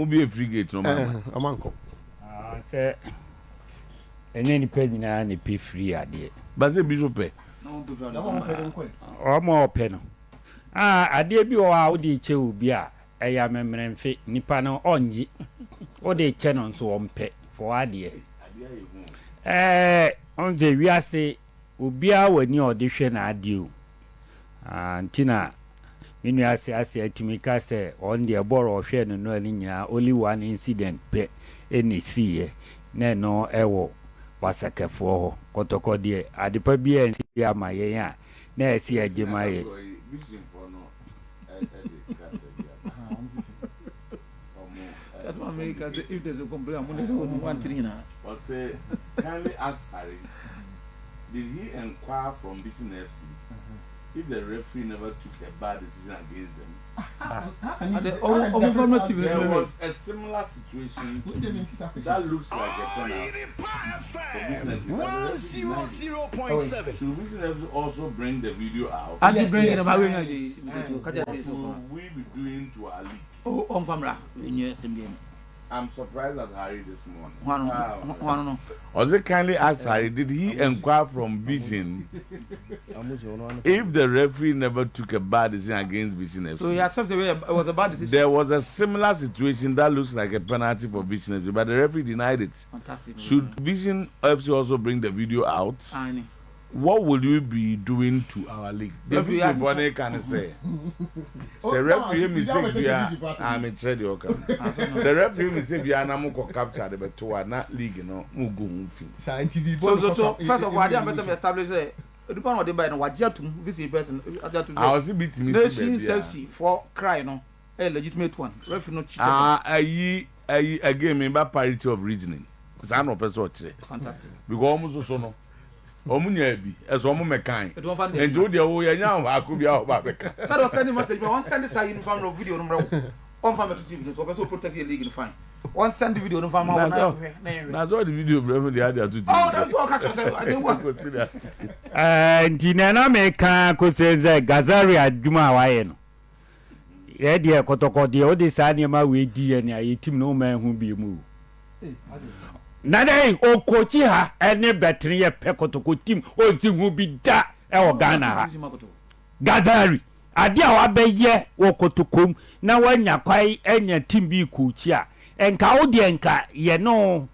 Ɔmo bue free gate no ɔmo amma. Ɔmo ankɔ. Ah sɛ ɛnyɛ nipa nyinaa na ɛpɛ free adeɛ. But sɛ bi nso pɛ. Wɔn a wɔpɛ no. Ah adeɛ bi wɔ hɔ a wode rekyɛ obi a ɛyɛ amemmerɛmfe nipa no ɔnnye. Wode rekyɛ no nso ɔmpɛ for w'adeɛ. Ɛɛ wohu sɛ wiase obiara wɔ ani a ɔde hwɛ n'adeɛ o. Ah nti na me nua Asease atumi ka sɛ ɔno deɛ bɔɔl a ɔhwɛɛ no nnora no nyinaa only one incident pɛ na ɛsiiɛ na ɛno ɛwɔ Basakɛfoɔ hɔ. Kɔtɔkɔ deɛ adepa biara nsi ama yɛn a na ɛsɛ yɛgye ma yɛn. Ɔse kindly ask Harry did he enquire from Vision FC if the referee never took a bad decision against them? There was a similar situation that looks like a penalty for Vision FC but the referee denied it. Should Vision FC also bring the video out? What will we be doing to our league? I'm surprised at Harry this morning. Ɔse kindly ask Harry did he enquire from Vision if the referee never took a bad decision against Vision FC? So he accepted it was a bad decision. There was a similar situation that looks like a penalty for Vision FC but the referee denied it. Fantastic. Should Vision FC also bring the video out? What will you be doing to our league? Deɛ vision foɔ no reka ne sɛ, sɛ referee yɛ mistake bi a, ah mekyerɛ deɛ ɔka no. Sɛ referee yɛ mistake bi a na mokɔ capture de bɛto a na league no mogu ho fi. Saa nti biribi So so so first of all adeɛ a mpɛ sɛ me establish sɛ nipa na ɔde baeɛ no wagye atum vision person agye atum Ah sɛ ɔse bi tumi si Nations baabi a. FC foɔ cry no ɛyɛ legitimate one referee no cheated them. Ah ayi ayi again me ba parity of reasoning saa na ɔpɛ sɛ ɔkyerɛ Fantastic. because wɔn soso no. Wɔn nyaa bi, ɛsɛ wɔn mɛkan. Ɛti wɔn fa ne Nti wo deɛ wo yɛ nya baako bi a ɔba bɛka. Sɛde ɔsɛnde message ma wɔn sɛnde saa yi no nfa mmerɛ wo video no mmerɛ wo wɔn fa mɛto TV no so ɔpɛ sɛ o protect yɛ league no fine wɔn sɛnde video no nfa ma wo na yɛhwɛ na yɛhwɛ. Na sɛ ɔde video brɛ me deɛ ade ato TV Oh dabi sɛ ɔka kyerɛ sɛ ade wa. Kɔsi de ato TV. Ɛɛ nti nea na meka kose sɛ Gazari adwuma a wayɛ no yɛ deɛ kɔtɔkɔ deɛ wode saa nneɛma wei di yɛ nea yɛ team no woma ɛho bie mu o. Na dɛn okokyi ha ɛne bɛtene yɛ pɛ kotoko team onsi ho bi da ɛwɔ Ghana ha. Gazari adeɛ a wabɛyɛ wɔ kotoko mu na wanya kwae anya team bi kokyi a nka wo deɛ nka yɛ no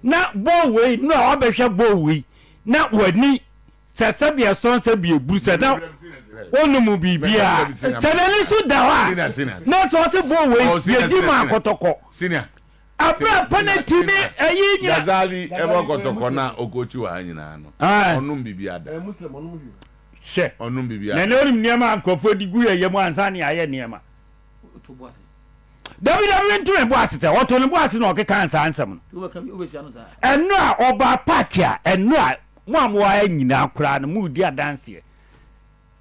na bɔɔl wei nura wabɛhwɛ bɔɔl wei na wani sɛ sɛbi ɛsɔn sɛbi eburu sɛ na wonom biribiara sɛ n'ani so da hɔ a na sɛ ɔse bɔɔl wei yɛdi ma kɔtɔkɔ. Abere a penalty ne ɛyi nyina. Gazali ɛbɔ kɔtɔkɔ na ɔkɔkyi wɔ ha nyinaa no ɔnom biribi ada. Hwɛ. Ɔnom biribi ada. Na ɛnɛ wonim nneɛma a nkurɔfoɔ de gu yɛn yam ansa na yɛayɛ nneɛma. Dabi dabi mentumi bɔ ase sɛ ɔto ne bo ase na ɔkeka saa nsɛm no. Ɛno a ɔbaa park a ɛno a mo a mowɔ ha nyinaa koraa no moredi adanseɛ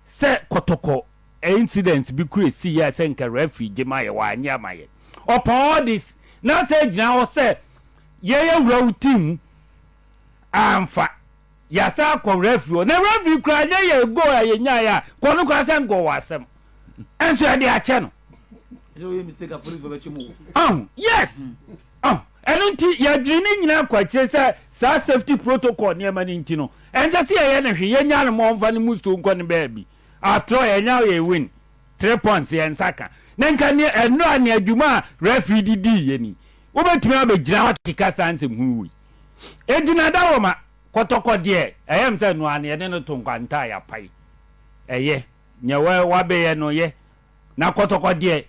sɛ kɔtɔkɔ Incident bi kura esii a sɛ nka referee gye ma yɛ wanyɛ ama yɛ. Upon all this na sɛ gyina hɔ sɛ yɛ yɛ wura wo team mu amfa yɛasan akɔ referee hɔ na referee koraa nyɛ yɛ goal a yɛnyaeɛ a kɔ no koraa sɛ nka ɔwɔ asɛm ɛnso yɛde akyɛ no. Ahu yes ahu ɛno nti yɛdwene ne nyinaa kɔ akyire sɛ saa safety protocol nneɛma no nti no ɛnsɛ sɛ yɛyɛ no hwee yɛnya no ma ɔmfa ne mu so nkɔ ne baabi. After all yɛnya yɛ win 3 points yɛn nsa ka na nka ne ɛnora ne adwuma a referee de dii yɛ ni wobɛtumi abɛgyina hɔ akeka saa nsɛm hunu wei enti na da wɔ ma kɔtɔkɔ deɛ ɛyɛ m sɛ noa ne yɛde no to nkwanta a yɛapae ɛyɛ nyɛ wabɛyɛ no yɛ na kɔtɔkɔ deɛ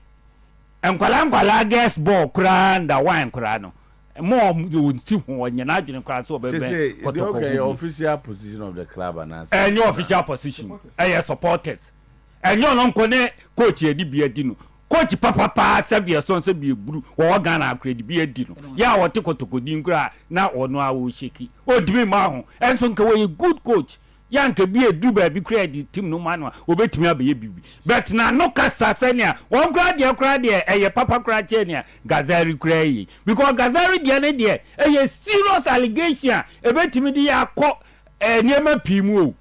nkwalaa nkwalaa girls ball koraa nda wine koraa no mo ɔnsi ho ɔnyɛ n'adwene koraa sɛ ɔbɛbɛn Sese deɛ kɔtɔkɔ ɔka ho yɛ bi. Official position of the club anaasɛ? Ɛnyɛ official position, ɛyɛ supporters. Ɛnyɛ ɔno nko ne coach yɛde bi adi no. Coach papapaa sɛbi ɛsɔn sɛbi eburu wɔwɔ Ghana akora de bi adi no. Yɛ a ɔte kotoko din koraa na ɔno a ɔrehyɛki. Ɔntumi mma ho. Ɛnso nka wɔyɛ good coach. Yɛ a nka bi eduru baabi koraa yɛde team no ma no a obetumi abɛyɛ biribi. But n'ano kasa sɛnea wɔn koraa deɛ koraa deɛ ɛyɛ papa koraa kyɛn nea Gazari koraa yɛ yi. Because Gazari deɛ no deɛ ɛyɛ serious allegation a ebetumi de yɛ akɔ nneɛma pii mu o.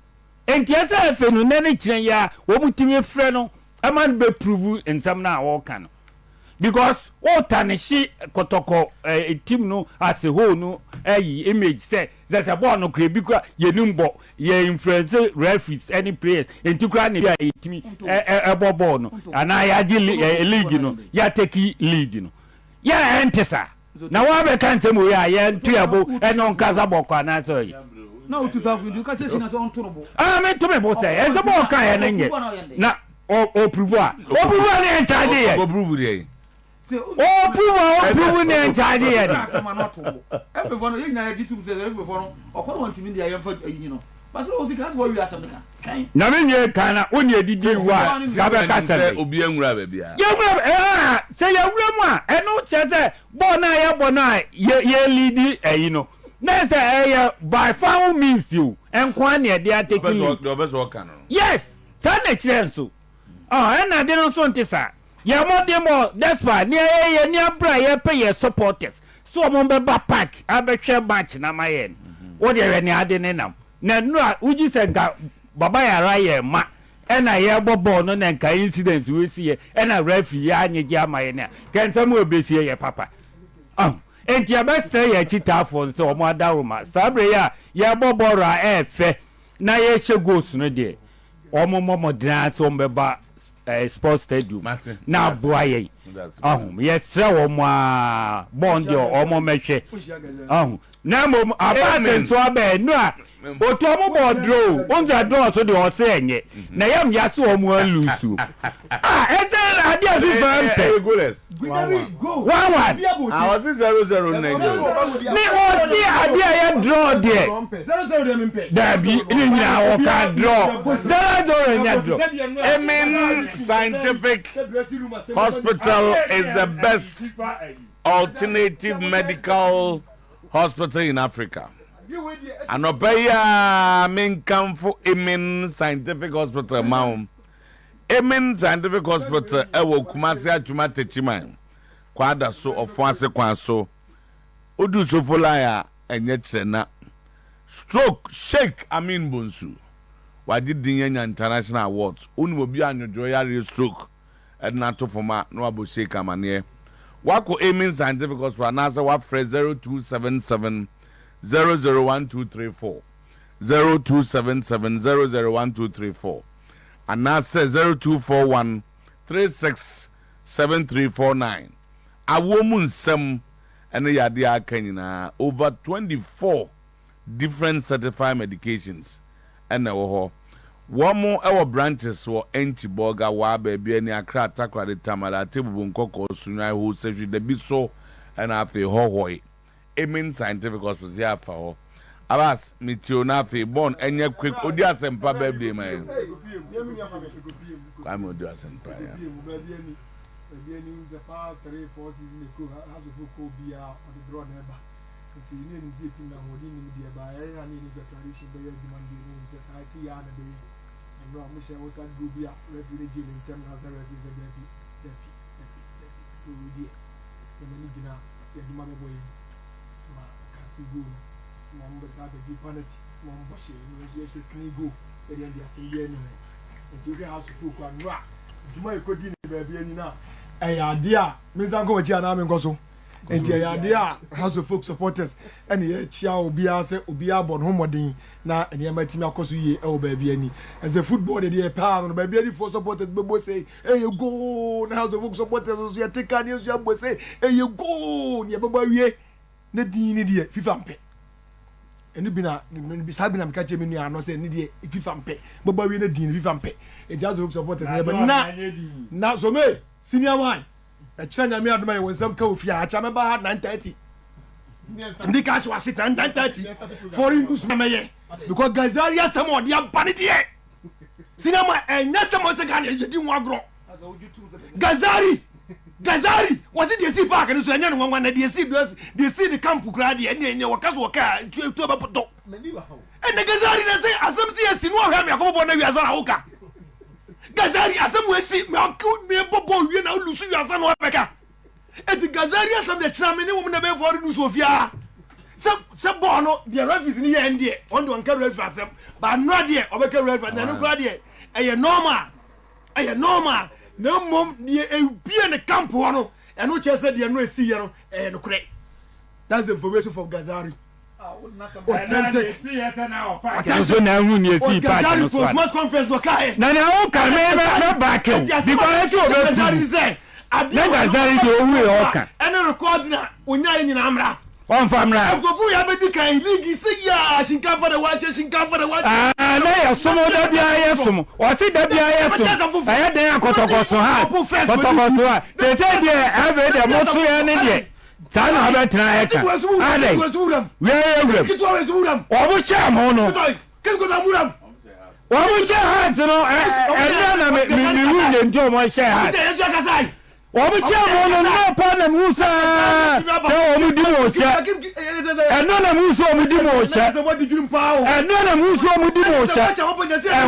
Enti ɛsɛ afei no nnɛ ne kyerɛ yi a wɔtumi frɛ no ma no bɛ prove nsɛm no a ɔreka no. Because wo tarnish kɔtɔkɔ eh, team no as a whole no ayi image sɛ sɛ sɛ bɔɔl no kora ebi kora yɛnim bɔ yɛ influence referees ɛne players nti kora na ebi a yɛtumi ɛbɔ bɔɔl no anaa yɛagye league no yɛateki lead no yɛ ɛnte saa na wɔabɛka nsɛm wei a yɛnto yɛ bo ɛne ɔnkasa bɔkɔ anaasɛ ɔyɛ na wotu saa fo nti woka kyerɛ sina sɛ ɔnto no bo ah mento me bo sɛ ɛnsɛm a ɔkaeɛ no nyɛ na ɔpuruvu a ɔpuruvu a ne yɛn nkyagye yɛ ɔpuruvu deɛ yi ɔpuruvu a ɔpuruvu ne yɛn nkyagye yɛ de. Nyame nwie kan na wo ne adidi wu a wabɛka sɛ dɛn. Yɛwura ɛɛ sɛ yɛwura mu a ɛno kyerɛ sɛ bɔɔl no a yɛbɔ no a yɛ yɛ leadi ɛyi no na sɛ ɛyɛ by foul means o nkoa na yɛde atake lead. Yes. Saa na ɛkyerɛ nso. Ɔh, ɛna ade no nso nte saa. Yɛn mmɔdenbɔ despite nea yɛyɛ, yɛn ani abere a yɛpɛ yɛn supporters sɛ wɔn bɛba park abɛhwɛ match no ama yɛn no, wo deɛ hwɛ nea ade no nam. Na nnura, wogye sɛ nka Baba Yara yɛ mma ɛna yɛrebɔ bɔɔl no na nka incident wei si yɛ ɛna referee yi anyegye ama yɛn a, nka nsɛm a ɛbɛsi yɛ papa. Ɔh, enti yɛbɛsrɛ yɛn akyitaafoɔ no sɛ wɔn adaworoma. Saa berɛ yi a yɛrebɔ bɔɔl a ɛyɛ fɛ na yɛrehyɛ goals no deɛ, Wɔn mmɔ mmɔden ara sɛ wɔn bɛba eh, sports stadium na aboa yɛn. Ɔho, yɛsrɛ wɔn aa, bɔɔl deɛ wɔn mmɛhwɛ. Ɔho, na mmom abaase nso abɛɛ no a, otu wɔn bɔɔ draw o, wɔn sɛ draw so deɛ ɔse ɛnyɛ, na yam yase wɔn alusu. Ah, ɛsɛ adeɛ FIFA mpɛ. 1-1. Ah, ɔse 0-0 na ɛnyɛ o. Ne ɔse adeɛ a ɛyɛ draw deɛ. Dabi, ne nyinaa wɔka draw. 0-0 nyɛ draw. Amen Scientific Hospital is the best alternative medical hospital in Africa. Anɔpa yi a menkamfo Amen Scientific Hospital ma wo. Amen Scientific Hospital ɛwɔ Kumasi Atwima Techiman, Kwadaso Ɔfoase kwan so. Wodu Sofo line a ɛnyɛ kyerɛ na Stroke Sheik Amin Bonsu wagye din anya international awards. Wonim obi a anwodwoɔ yareɛ stroke de no ato fam a na wabɔ Sheik amaneɛ. Woakɔ Amen Scientific Hospital anaasɛ woafrɛ 0277 001234, 0277 001234 anaasɛ 0241 367349. Awoɔ mu nsɛm ne yadeɛ a aka nyinaa, over 24 different certified medications na ɛwɔ hɔ. Wɔn wɔ branches wɔ Enchi, Bolga, Waa, Baabiani, Accra, Takoradi, Tamale, Atebubu, Nkɔkɔɔ, Sunyani, Ho, Sehwi, Dabiso ɛna afei Hohoe. Amen Scientific Hospital yɛ afa hɔ. Abbas, me tie o na afei Born ɛnyɛ quick odi asɛmpa birthday ma yɛn. Kwame odi asɛmpa ya. Yɛn adwuma bɛbɔ yɛn ma ɔkase goal no ma wɔn bɛsa abɛgye penalty ma wɔn bɔ hyɛ yɛn nso yɛhyɛ clean goal yɛde ɛde asɛm biara nni ho nti wohwɛ house of folk a nnora adwuma a yɛkɔdi ne baabi ani no a ɛyɛ adeɛ a mensan nkɔ m'akyi anaa menkɔ so nti ɛyɛ adeɛ a house of folk supporters ɛne yɛkyia obiara sɛ obiara bɔ ne ho mmɔden na nneɛma atumi akɔ so yie ɛwɔ baabi ani ɛsɛ football deɛ deɛ paa no baabi anifoɔ supporters bɛbɔ sɛ Ɛyɛ goal na House of Oak supporters nso yɛte kaa ne nso yɛabɔ sɛ ɛyɛ goal ne yɛbɛbɔ awie ne din ne deɛ FIFA mpɛ ɛno bi na saa bi na meka kyerɛ me nua ano sɛ ne deɛ FIFA mpɛ bɛbɔ awie ne din ne FIFA mpɛ eti House of Oak supporters na yɛbɛ na na some senior one ɛkyerɛ nyame adoma yɛ wɔ nsɛm ka ofie a akyɛ mɛba ha 9:30 mede ka ahyɛ wase 9:30 foreign news na mɛyɛ because Gazari asɛm a ɔde aba ne deɛ Sinama ɛnyɛ sɛ mo sɛ Ghana yɛdi ho agorɔ. Gazari Gazari wɔsi deɛ si paaki no so ɛnyɛ no nwanwa na deɛ si deɛ si ne kamp koraa deɛ ɛnyɛ ɛnyɛ wɔka so wɔka etu ɛbɛpotɔ. Ɛnna Gazari na sɛ asɛm si esi no ɔhwɛ mi akɔbɔbɔ na wiasa na woka. Gazari asɛm wɔ esi mi akɔ mi bɔbɔ wie na olusu wiasa na ɔbɛka. Eti Gazari asɛm deɛ kyerɛ me ne wɔn na bɛyɛ fɔre no so ofia. Sɛ sɛ bɔɔl no deɛ referees no yɛ deɛ wɔn deɛ wɔnka referee asɛm ba nnora deɛ ɔbɛka referee na ɛno koraa deɛ ɛyɛ normal ɛyɛ normal na mmom deɛ ebie ne camp hɔ no. Ɛno kyerɛ sɛ deɛ no ɛsiiɛ no ɛyɛ nokorɛ. That's the information from Gazari. Authentic. Nso na ehu ni esi paaki no so ade. Na nea woka me me me back o because esi obe prove. Na Gazari deɛ owu yɛ ɔka. Ɛne record na onyae nyinaa mmra. Ɔnfa mmra. Nkurɔfo yɛ abɛdi kan league sɛ yaa shinkafa da wakyɛ shinkafa da wakyɛ. Ah na yɛ som da biara yɛ som ɔse da biara yɛ som ɛyɛ dɛn a kɔtɔkɔ so ha kɔtɔkɔ so ha sese deɛ ɛfɛ deɛ mo so yɛ ne deɛ saa na ɔbɛtena ɛka adɛn wia yɛ wuram wɔn hyɛ mo no wɔn hyɛ hat no ɛnna na mi mi wu ne nti wɔn hyɛ hat. Wɔn hyɛ mo no nnɛ paa na mehu saa sɛ wɔn di mo hyɛ. Ɛnna na mehu sɛ wɔn di mo hyɛ. Ɛnna na mehu sɛ wɔn di mo hyɛ.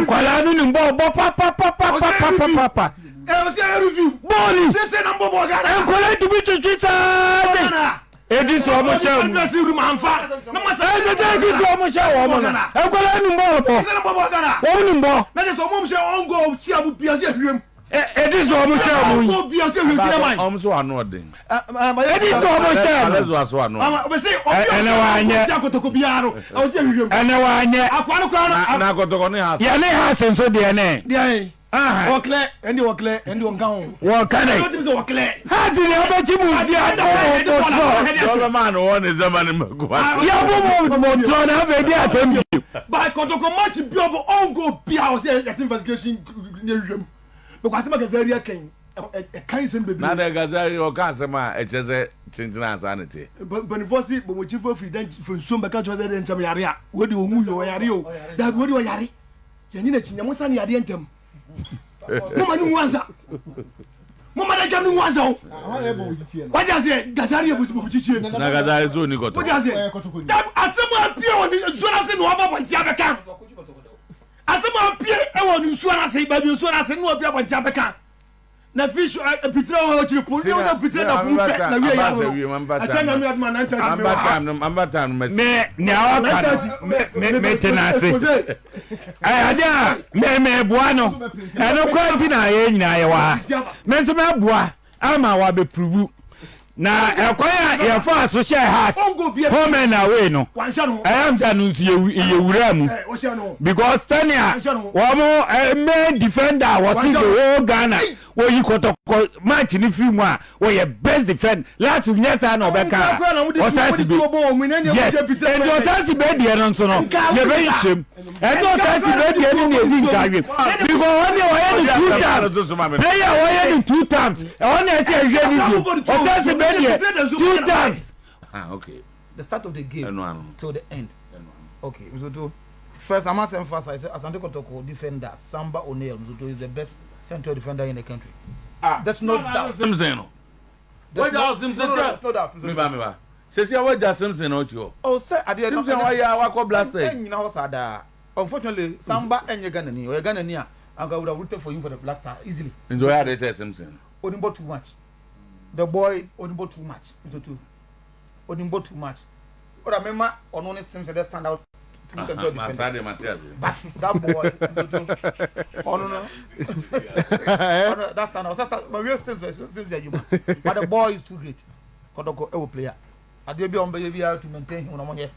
Nkwadaa no nim bɔɔl bɔ papapapapapapa. Bɔɔl ni nkwadaa tumi twitwi saa de. Edi sɛ wɔn hyɛ wɔn. Ɛsɛ sɛ edi sɛ wɔn hyɛ wɔn no. Nkwadaa nim bɔɔl bɔ. Wɔn nim bɔ. Edi sɛ ɔmo hyɛ ɔmo yi. Ɔmo so ano ɔden. Edi sɛ ɔmo hyɛ ɔmo. Alɛzo aso ano. Ɛnɛ wanyɛ. Ɛnɛ wanyɛ. Na kɔtɔkɔ ne ha. Yɛ ne ha se nso deɛ ne. Wɔklɛ ɛnde wɔklɛ ɛnde wɔnka ho. Wɔka ne. Ha se deɛ ɔbɛkyi mu bi abɔ wɔn bɔtɔ. Dɔbɛ maa no wɔ ne nsɛm ne mako. Yɛ bɔ mo bɔtɔ na afei di asɛm bi. By kɔtɔkɔ match bi ɔbɔ ɔngo bi a ɔsɛ yɛte investigation ne wiem because asɛm a Gazari aka yi ɛka nsɛm bebree. Na dɛ Gazari ɔka asɛm a ɛkyerɛ sɛ kyenkyen ansa ne teɛ. Mpanimfoɔ se bɔmɔkyifo firi dɛn firi nsuom bɛka kyerɛ sɛ dɛ nkyɛm yare a wei deɛ ɔnwu yɛ ɔyare o daabi wei deɛ ɔyare yɛnyi n'akyi nyɛ mo nsa ne yadeɛ ntɛm moma no nwu ansa moma dɛ nkyɛm no nwu ansa o wagye aseɛ Gazari yɛ bɔmɔkyikyie na Gazari nso ɔni kɔtɔ wagye aseɛ asɛm a apue wɔ ne nsuo no ase na waba abɔnten abɛka Asɛm a apue wɔ ne nsuo no ase, baabi nsuo no ase, na wapue abɔnten abɛka. Na fish pitire wɔ akyiri po, ne wọ́n pitire da po pɛ na wie yɛ no. Ɛkyɛ nyame aduma 9:30 mi wɔ ha. Me nea ɔka no me me te n'ase. Ɛyɛ ade a me me boa no. Ɛno kora nti na yɛn nyinaa yɛ wɔ ha. Me nso mɛboa ama wabɛpuruvu. Na ɛkwan a yɛfaa so hyɛɛ Hearts home and away no, ɛyɛ m sɛ no nso yɛwuraa mu because sɛnea wɔn main defender a wɔse the whole Ghana wɔyi kɔtɔkɔ match no firi mu a wɔyɛ best defender last week nyɛ saa na ɔbɛka a ɔsan si be yes nti ɔsan si be deɛ no nso no yɛbɛyi hyɛm Ɛnyɛ ɔtaa si baabi ɛne nea edi nka wiem because ɔne ɔyɛ no two times player a ɔyɛ no two times ɛhɔ na ɛsɛ ɛhwɛ ne bio ɔtaa si baabi two times. Ah, okay. The start of the game till the end. Okay, Mzoto. First, I must emphasize Asante Kotoko defender Samba O'Neil Mzoto is the best central defender in the country. Ah, there's no doubt. Simpson. Wagya Simpson sɛ. No doubt. Meba meba. Sɛsi a wagya Simpson na ɔkyi hɔ. Oh sɛ adeɛ no Simpson wayɛ a wakɔ Blasters. Ɛnnyina hɔ saa daa. Unfortunately Samba ɛnyɛ Ghanani. Ɔyɛ Ghanani a anka I would have rooted for him for the Black Star easily. Nti ɔyɛ adeɛ kyɛɛ Simpson. Onim bɔ too much. The boy onim bɔ too much. Ntoto. Onim bɔ too much. Ɔda mema ɔno ne Simpson the stand out two central defenders. But that boy Ntoto ɔno no ɔno that stand out. Ɔsɛ but we have Simpson Simpson adwuma. But the boy is too great. Kɔtɔkɔ ɛwɔ player adeɛ bi a wɔn bɛyɛ biara to maintain him na wɔn yɛ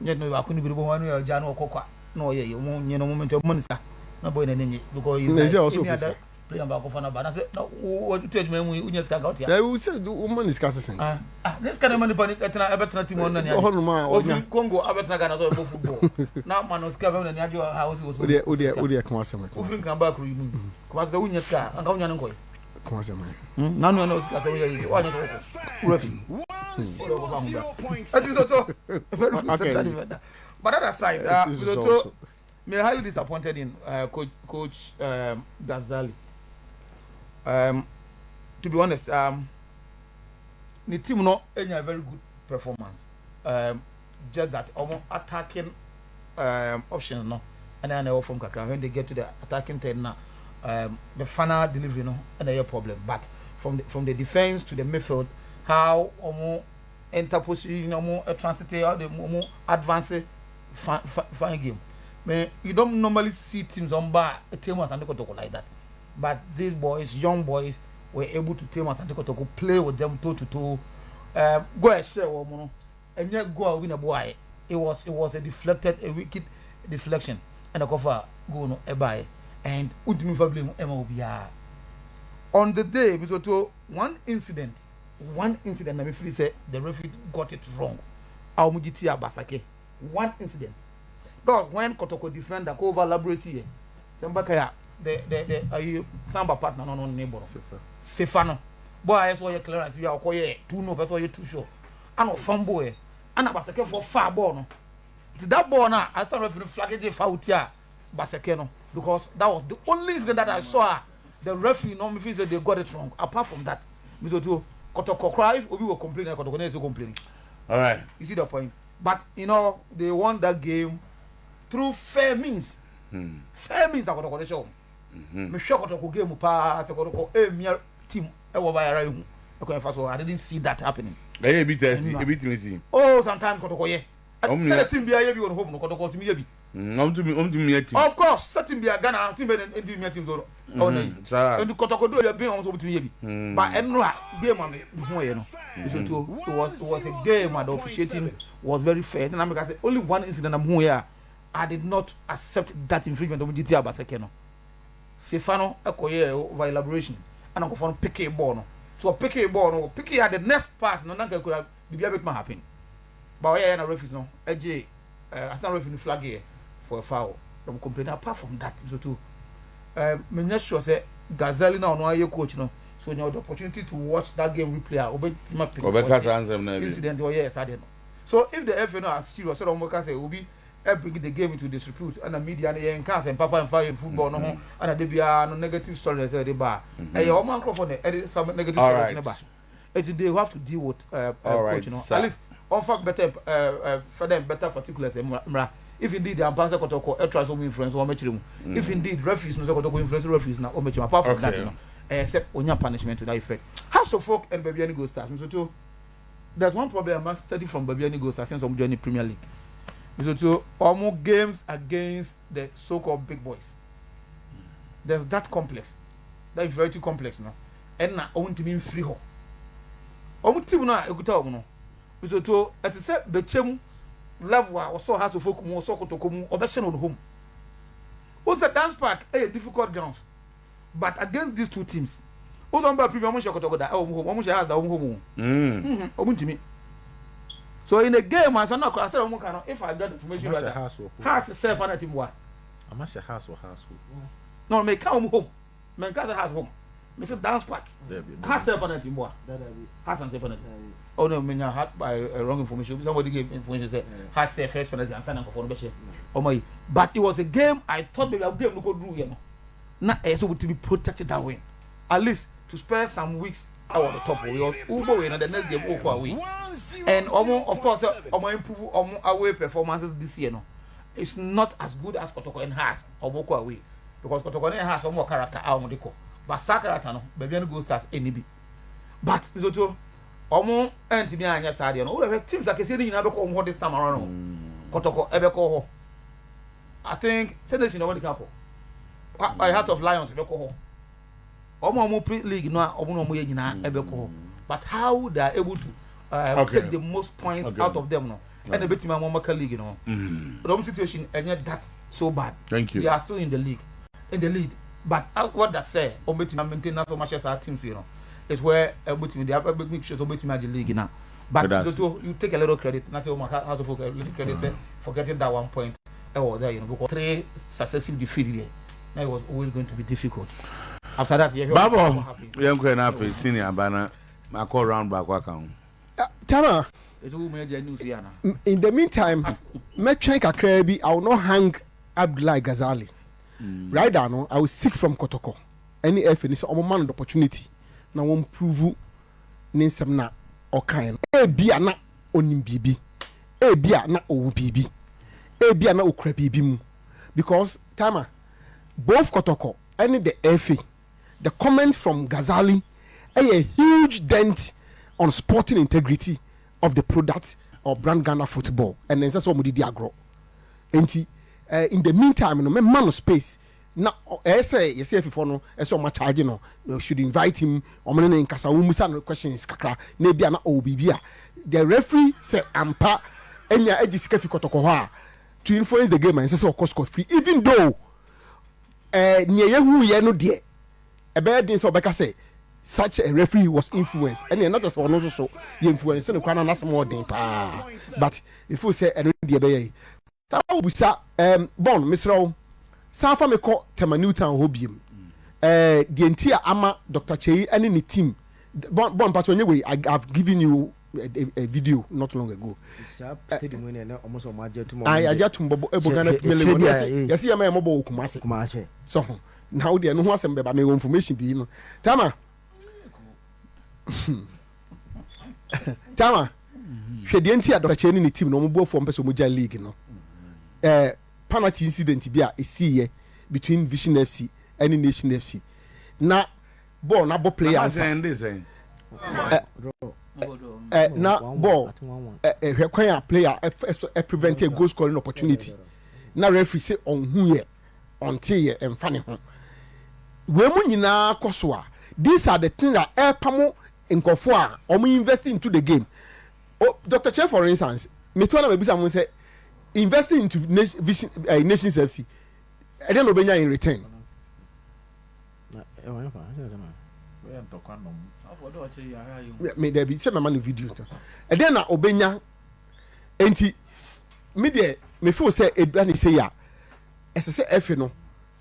nyɛ no baako ne bi bɔ wɔn ano ɔgya na ɔkɔ kwa na ɔyɛ yɛ wɔn nyɛ no wɔn maintain wɔn ne sika na boy na ne nye because he is like any other player baako fa na ba na sɛ na wo tu adwuma mu wonya sika ka ɔte a. Ɛwɔ sɛ wɔn ne sika sisan. Ah ah ne sika na ɛma nipa ne ɛtena ɛbɛtena team wɔn na ne agye ɔhɔ nom a ɔnya ofiri Congo abɛtena Ghana sɛ ɔbɔ football na ma no sika bɛn na ne agye ha ɔsi ɔsi. Odeɛ odeɛ odeɛ kɔn asɛm. Ofiri nkran baa kuro yi mu kɔn asɛ wonya sika anka wonya ne nkɔyɛ. Ko asɛm ɛ. Hmm, nanu ɛna osika sɛ woyɛ yie woanyɛ sɛ wokɔ wura fi wode wokɔfa ho bra ɛtumi sɛ to very good central defender but that aside uh, to me highly disappointed in uh, coach coach um, Ghazali um, to be honest um, ne team no enya very good performance um, just that ɔmo attacking um, options no ɛna ɛna ɛwɔ fam kakra when they get to the attacking third na um, the final delivery no ɛna ɛyɛ problem but from the from the defence to the midfield how ɔmo interposition ɔmo transit how they ɔmo advance fine fine game me you don't normally see teams ɔmo ba team Asante Kotoko like that but these boys young boys. were able to tame Asante Kotoko, play with them toe to toe. Goal a ɛhyɛɛ wɔn no, ɛnyɛ goal a obi na ɛboaeɛ. It was a deflected, a wicked deflection ɛna ɛkɔfa goal no ɛbaeɛ. And wontumi nfa blame ɛma obiara. On the day, Mr. Otuo, one incident na me feel sɛ the referee got it wrong. A wɔn gye tia Basake. One incident. That was when Kotoko defender kɔ over elaborate yɛ. Sɛ mbɛka ya the ayi Samba partner no ne bɔ no. Sefa no. Ball a yɛ sɛ ɔyɛ clearance bi a ɔkɔ yɛ too no pɛ sɛ ɔyɛ too sure. Ana ɔfumble yɛ. Ana Basakefoɔ fa ball no. Nti that ball na assistant referee flag gye foul tia Basake no because that was the only incident that I saw a the referee no me feel say they got it wrong. Apart from that, Mr. Otuo, Kotoko koraa, if obi wɔ complain, Kotoko na yɛ sɛ complain. All right. You see the point? But they won that game through fair means. Fair means na Kotoko de hyɛ wɔn. Mehwɛ Kotoko game paa sɛ Kotoko emia team ɛwɔ bayara ehu ɛkɔ ɛfa so, I didn't see that happening. Ɛyɛ ebi tɛ si ebi tumi si. Oh, sometimes Kotoko yɛ. Sɛ team bi ayɛ bi wɔ ne home no, Kotoko tumi yɛ bi. Ɔmo tumi yɛ team. Of course, sɛ team bi a Ghana team bɛ ne ntumi yɛ team so no. Ɔwɔ ne yi. Nti Kotoko do yɛ bin wɔn so ɔmo tumi yɛ bi. But ɛnura game a mi hu yɛ no, nso it was a game a the officiating was very fair. Ɛna mi ka sɛ only one incident am hu yɛ a I did not accept that infringement ɔmo gye ti Abaseke no. Sefa no ɛkɔ yɛ over elaboration ɛna nkɔfɔ no pick ball no. So ɔpick ball no, pick ya, the next pass no nanka ekura bibi abɛtuma happen. But ɔyɛ yɛ na referees no ɛgye assistant referee no flag yɛ for a foul. Ɔmo complain. Apart from that nso too, menyɛ sure sɛ Gazali na ɔno ayɛ coach no so ɔnya the opportunity to watch that game replay a ɔbɛtuma pick Ɔbɛka saa nsɛm na bi. incident ɔyɛ saa deɛ no. So if the FA no are serious sɛ ɔmo ka sɛ obi ɛ bring the game into disrepute ɛna media no yɛn nka asɛm papa nfa yɛn football no ho ɛna de biara no negative story na ɛsɛ ɛde ba a, ɛyɛ ɔmo ankorɔfo na ɛde some negative stories ne ba. Eti they have to deal with coach no at least ɔnfa better further and better particulars mmra. If indeed ampa sɛ Kɔtɔkɔ ɛtra sɛ ɔmo influence wɔn mɛkyerɛ mu, if indeed referees no sɛ Kɔtɔkɔ influence referees na ɔmo mɛkyerɛ mu. Apart from that no, ɛyɛ sɛ onya punishment to that effect. Hearts of Oak and Bibiani Gold Stars, nso to there's one problem I must study from Bibiani Gold Stars since ɔmo join the Premier League. Nso to ɔmo games against the so-called big boys, there's that complex, that inferiority complex no, ɛna ɔmo ntumi nfiri hɔ. Ɔmo team no a ekuta ɔmo no, nso to ɛte sɛ Bɛkyɛm level a ɔsɔ Hearts of Oak mu, ɔsɔ Kotoko mu, ɔbɛhyɛ no wɔ home o. Sɛ Dun's Park ɛyɛ difficult grounds, but against these two teams o sɔ ɔmo ba premier, ɔmo hyɛ Kotoko da ɛwɔ ɔmo home, ɔmo hyɛ Hearts da ɔmo home o. Ɔmo ntumi. So in a game ansa na akora sɛ ɔmo ka no, if I get information right, Hearts sɛ penalty mu wa. Ama hyɛ Hearts wɔ Hearts home. No, mɛ ka ɔmo home, mɛ nka sɛ Hearts home, mɛ sɛ Dun's Park, Hearts sɛ penalty mu wa, Hearts and sɛ penalty. Oh no, mɛ nya had by wrong information. Somebody gave information say Hearts sɛ first penalty ansa na nkɔfɔ no bɛ hyɛ ɔmo yi. But it was a game I thought maybe a game no ko duru yɛ no na ɛyɛ sɛ wotumi protect that win, at least to spare some weeks ɛwɔ the top o, because wobɔ wei na the next game wokɔ away, and ɔmo of course ɔmo improve ɔmo away performances this year no, it's not as good as Kotoko and Hearts. Ɔmo kɔ away because Kotoko and Hearts, ɔmo wɔ character a ɔmo de kɔ, but saa character no Bibiani Gold Stars ɛni bi. But nsoto ɔmo ɛntumi anyɛ saa deɛ no, wọ́n teams akɛseɛ ne nyinaa bɛkɔ ɔmo hɔ this time around o. Kotoko ɛbɛkɔ hɔ, I think sɛ nation na wɔn de ka kɔ, Heart of Lions bɛkɔ hɔ, ɔmo a ɔmo pre league no a ɔmo na ɔmo yɛ nyinaa ɛbɛkɔ hɔ. But how they are able to take the most points out of them no, ɛna ebetumi ama ɔmo aka league no. The ɔmo situation ɛnyɛ that so bad. Thank you. They are still in the league, in the lead, but what that say, ɔmo betumi maintain na so ɔmo ahyɛ saa teams is where ɔmo betumi they have make sure ɔmo betumi agye league na. But toto you take a little credit na say ɔmo Hearts of Oak a little credit say for getting that one point ɛwɔ there because three successive defeat there now, it was always going to be difficult after that. Yeah. Babo yɛn kɔ yɛn n'afɛ senior aba na akɔ round baako aka ho. Tama. In the meantime, mɛtwɛn kakra bi. I will not hang Abdullahi Ghazali. Right now no, I will seek from Kotoko ɛne FA ni sɛ ɔmo ma no the opportunity na wɔn prove ne nsɛm na ɔkan no. Ebi a na onim biribi, ebi a na ɔwɔ biribi, ebi a na okura biribi mu, because tama both Kotoko ɛne the FA, the comment from Ghazali ɛyɛ huge dent on sporting integrity of the product or brand Ghana football, ɛnna nsɛ sɛ wɔn de di agorɔ. Nti in the meantime no, mɛma no space. Na ɛyɛ sɛ yɛsɛ afifoɔ no ɛsɛ ɔmo akyagye no, they should invite him, ɔmo ne ne nkasa, ɔmo musa no questions kakra, na ebi a na ɔwɔ biribi a the referee sɛ ampa anya agye sika fi Kɔtɔkɔ hɔ a to influence the game a, ɛnsɛ sɛ ɔkɔ scot free, even though ɛɛ nea yɛhu yɛ no deɛ, ɛbɛyɛ den sɛ ɔbɛka sɛ such a referee was influenced. Ɛnna ɛna kyɛ sɛ ɔno nso so yɛ influence no koraa na n'asɛm ɔden paa, but if sɛ ɛno deɛ ɛbɛyɛ yi taa busa Bɔn mesrɛ wo, san fa me kɔ Tema New Town hɔ biem. Deɛ nti a ama Dr. Kyei ne ne team Bɔn bɔn mpatso nye wei. I have given you a video not long ago. Saa stadium yi na ɔmo sɛ ɔmo agye atum. Ayi, agye atum bɔbɔ ɛbɔ Ghana Premier League. Yɛsi yɛ ma yɛ mɔbɔ wɔ Kumasi. Kumasi. So ho na wo deɛ no ho asɛm bɛba, mewɔ information bi no. Tama tama, hwɛ deɛ nti a Dr. Kyei ne ne team na ɔmo bu afuo mpɛ sɛ ɔmo gya league no. Penalty incident bi a esiiɛ between Vision FC ɛne Nation FC na ball na bɔ player nsa ɛ na ball ɛ hwɛ kwan a player ɛ ɛ prevent a goal scoring opportunity na referee sɛ ɔnhu yɛ, ɔnte yɛ, ɛnfa ne ho. Wei mu nyinaa kɔ so a, these are the things that ɛɛpamo nkɔfo a wɔn invest into the game. Oh, Dr. Che, for instance, metu na mebisa mo sɛ investing into nation, Vision, Nations FC, ɛdeɛ na obenya in return? Me dabi sɛ mɛma no video, ɛdeɛ na obenya? Nti me deɛ, me feel sɛ ebia ne se ya ɛsɛ sɛ ɛfɛ no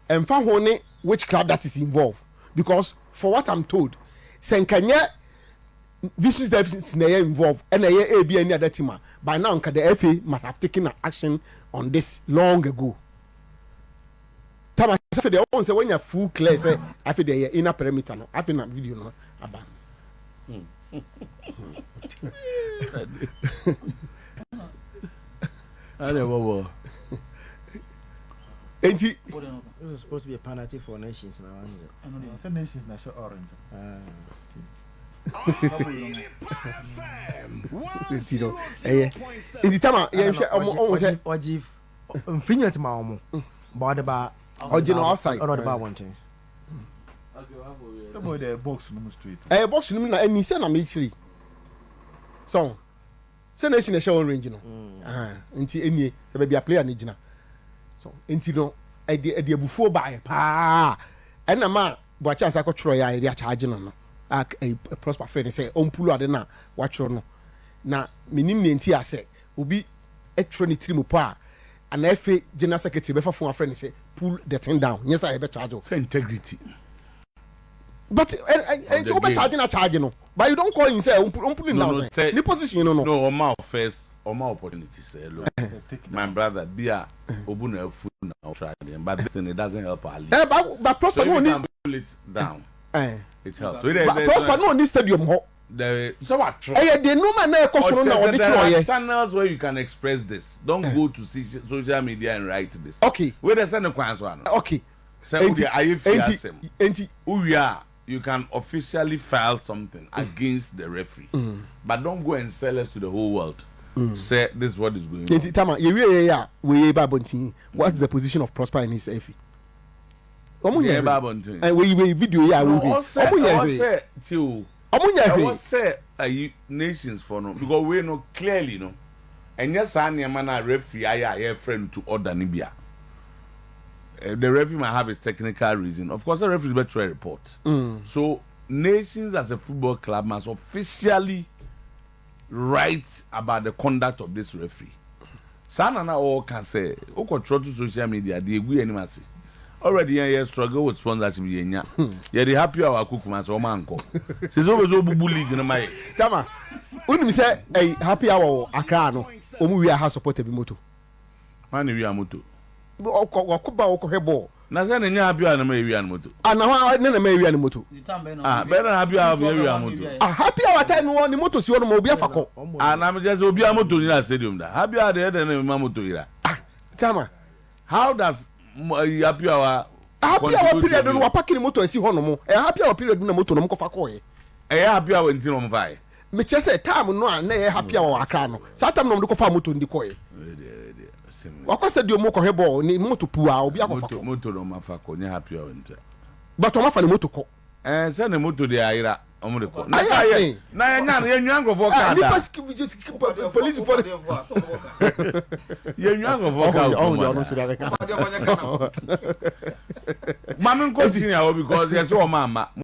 ɛnfa ho ne which club that is involved, because for what I'm told, sɛ nkanyɛ Vision FC na ɛyɛ involved ɛna ɛyɛ ebi any other team a, by now nka the FA must have taken an action on this long ago. Tama sɛ afei deɛ wɔn sɛ wɔnya full clear sɛ afei deɛ yɛ inner perimeter no, afei na video no aba. Ade bɔbɔ. Enti This is supposed to be a penalty for Nations now. Sɛ Nations na hyɛ orange. Nti no ɛyɛ nti tama yɛnhwɛ ɔmo sɛ ɔgye infringement ma ɔmo ba ɔde ba. Ɔgye no outside. Ɔna ɔde ba abɔnten. Sɛ boy de box no mu straight. Ɛyɛ box no mu na ɛni sɛ na mekyerɛ yi so sɛ na esi na ɛhyɛ orange no. Nti enie baabi a player no gyina so, nti no ɛde abufuo baayɛ paa, ɛna ma Buakye ansa kɔtwerɛ yɛ a yɛde akyagye no a ɛyi Prosper frɛ no sɛ ɔmpull ade no a watwerɛ no. Na menim nea nti a sɛ obi twerɛ ne tirim pɔ a ana FA general secretary bɛfa phone afrɛ no sɛ pull the thing down, nyɛ sɛ yɛbɛcharge o. Sɛ integrity. But ɛ ɛ nti wobɛcharge na charge no, but you don't call him sɛ ɔmpull No, down no, sɛ sɛ ne position no. No, ɔma wo first, ɔma opportunity sɛ, look, my brother, bi a obu na afu na ɔtry them, but this thing, it doesn't help our league. But Prosper So if no you oni can pull it down, it helps. So but Prosper no oni stadium hɔ. There sɛ watwerɛ. Ɛyɛ de nneɛma na ɛkɔ so no na ɔde There twerɛ are yɛ. channels where you can express this. Don't go to social media and write this. Wey de sɛ ne kwan so ano. Sɛ o de ayɛ fi asɛm. Enti Wowie a, you can officially file something against the referee. But don't go and sell us to the whole world. Say this is what is going on. Enti tama yɛwie yɛ a wei ba abɔnten, what is the position of Prosper and his FA? Wɔn nyɛ Deɛ ɛba hwee. abɔnten. Wei video yi a No, wohwɛ ɔsɛ wɔn nyɛ hwee. Ɔsɛ ti o. Wɔn nyɛ Ɛwɔ hwee. sɛ ayi Nations for no, because wei no clearly no ɛnyɛ saa nneɛma no a referee ayɛ a yɛfrɛ no to order no bi a. The referee might have his technical reason. Of course, the referee bɛtwerɛ report. So Nations as a football club must officially write about the conduct of this referee. Saa na ɔɔka sɛ wokɔtwerɛ to social media de egu yɛn anim ase. Already yɛn yɛ struggle with sponsorship, yɛn nya yɛde happy hour akɔ Kumasi, ɔmo ankɔ sɛ wobɛ sɛ obubu league no ma yɛ. Tama, wonim sɛ ɛyi happy hour wɔ Accra no, wɔn wi aha supporter bi moto. Hwan na ewia moto? Ɔkɔ ɔkɔ ba ɔkɔhwɛ bɔɔl. Na sɛ ne nya happy hour na ma ewia no moto. Ah, na hɔ ne na ma ewia ne moto. Ah, bɛyɛ na happy hour bi ewia moto. Ah, happy hour time wɔ ne moto si hɔ no ma obi afa kɔ. Ah, na mi kyerɛ sɛ obi a moto nyina stadium da. Happy hour de yɛ dɛ na ma moto yira? Ah, tama. How does happy hour Happy hour period no, wapark ne moto asi hɔ nom. Ɛyɛ happy hour period na moto no ɔmo kɔfa kɔɔyɛ. Ɛyɛ happy hour nti na ɔmo fa yɛ? Mekyerɛ sɛ time no a na ɛyɛ happy hour wɔ Accra no, saa time na ɔmo de kɔfa moto no de kɔɔyɛ. Wakɔ stadium mu kɔhwɛ bɔɔl ne moto puu a obi akɔfa kɔ. Moto na ɔmo afa kɔ nyɛ happy hour nti. But ɔmo afa ne moto kɔ. Ɛɛ sɛ ne moto deɛ ayera ɔmo de kɔ. Na Ayera kaa yɛ sɛn? na yɛ nya no yɛ nwia nkorɔfoɔ kaa da. Nipa siki polisi fɔ. Yɛ nwia nkorɔfoɔ kaa wɔ kurom ha. Maame nkɔ senior hɔ because yɛ sɛ ɔmo ama.